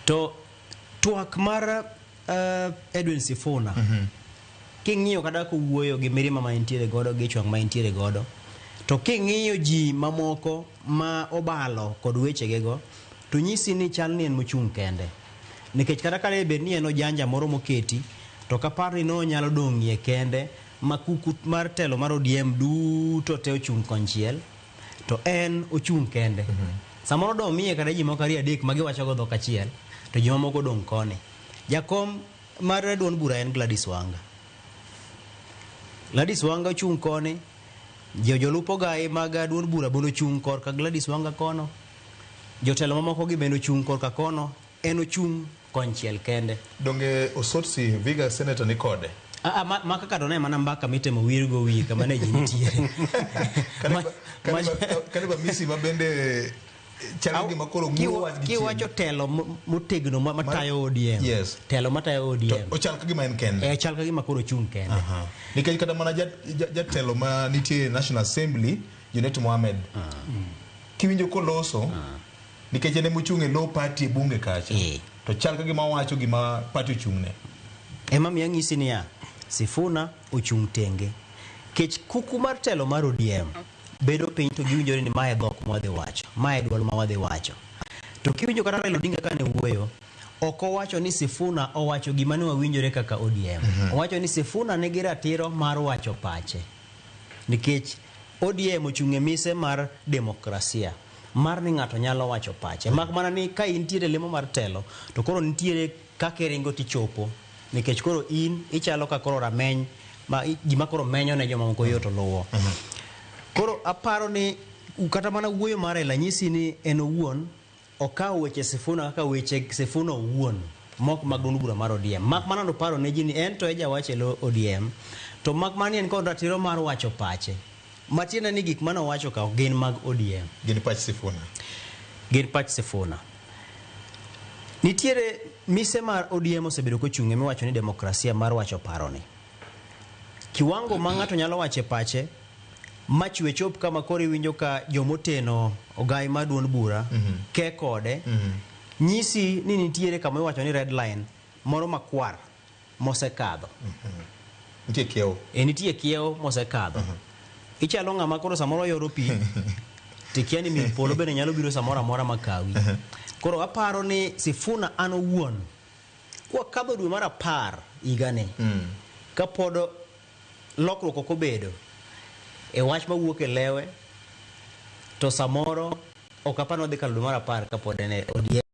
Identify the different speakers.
Speaker 1: To twak mar Edwin Sifuna king'iyo kata kowuoyo gi mirima ma entiere godo gi ich wang' ma entiere godo, to king'iyo ji mamoko ma obalo kod wechegego, to nyisi ni chal ni en mochung' kende. Nikech kata ka bed ni en ojanja moro moketi, to ok apar ni nonyalo dong'ie kende ma kuku mar telo mar ODM duto te ochung' konchiel, to en ochung' kende. Samoro domiye kata ji moko ariyo adek ma giwacho go dhok achiel, to ji mamoko odong' koni. Jakom mar duond bura en Gladys Wanga. Gladys Wanga ochung' koni, jolup ogaye mag duond bura bende ochung' korka Gladys Wanga kono, jotelo mamoko gi bende ochung' korka kono, en ochung' konchiel kende.
Speaker 2: Donge Osotsi Viga senator ni kode?
Speaker 1: Ma kaka to ne mana mbaka mitemo wirgo wiye kama ne ji nitiere.
Speaker 2: Kaniba Misi ma bende chalo gima koro ng'uro wach gi chien.
Speaker 1: Kiwacho telo motegno matayo ODM.
Speaker 2: Yes.
Speaker 1: Telo matayo ODM.
Speaker 2: Ochal ka gima en kende.
Speaker 1: Ochal ka gima koro ochung' kende.
Speaker 2: Nikech kata mana jatelo ma nitie National Assembly, Junet Mohamed. Kiwinjo koloso, nikech en emochung' e low party e bunge kacha. To chal ka gima owacho gima party ochung'ne.
Speaker 1: Ema miyo anyisi niya, Sifuna ochung' tenge. Kech kuku mar telo mar ODM bedo piny to giwinjore ni mae dhok ma wadhi wacho, mae duol ma wadhi wacho. To kiwinjo kata Raila Odinga kane wuoyo, ok owacho ni Sifuna owacho gima ne wawinjore kaka ODM. Owacho ni Sifuna nigi ratiro mar wacho pache. Nikech ODM ochung' e mise mar demokrasia, mar ni ng'ato nyalo wacho pache. Mak mana ni ka intiere lemo mar telo, to koro nitiere kaka iringo tichopo. Nikech koro in ichalo ka koro rameny, ma gima koro menyo ne joma moko yot oluwo. Koro aparo ni kata mana wuoyo mar Raila nyisi ni en owuon okawo weche Sifuna kaka weche Sifuna owuon mok mag duond bura mar ODM. Mak mana noparo ne ji ni en to e jawach e lo ODM, to mak mana ni en kod ratiro mar wacho pache. Matiende ni gik mane owacho ka ok gin mag ODM.
Speaker 2: Gin pach Sifuna.
Speaker 1: Gin pach Sifuna. Nitiere mise mar ODM osebedo kochung' miwacho ni demokrasia mar wacho paroni. Kiwango ma ng'ato nyalo wache pache machwe chop kama koro iwinjo ka jomoteno ogai mar duond bura ke kode nyisi ni nitiere kama iwacho ni red line moro makwar mosekadho.
Speaker 2: Nitie kiewo.
Speaker 1: E nitie kiewo mosekadho. Ichalo ng'ama koro samoro yoro pi tikia ni mil polo bende nyalo biro samoro amora makawi. Koro aparo ni Sifuna an owuon kwakadho dwe mar 10 higani kapod lokruok ok obedo e wach mawuok e lewe to samoro ok apar ni wadhi kalo dwe mar 10 kapod en e ODM.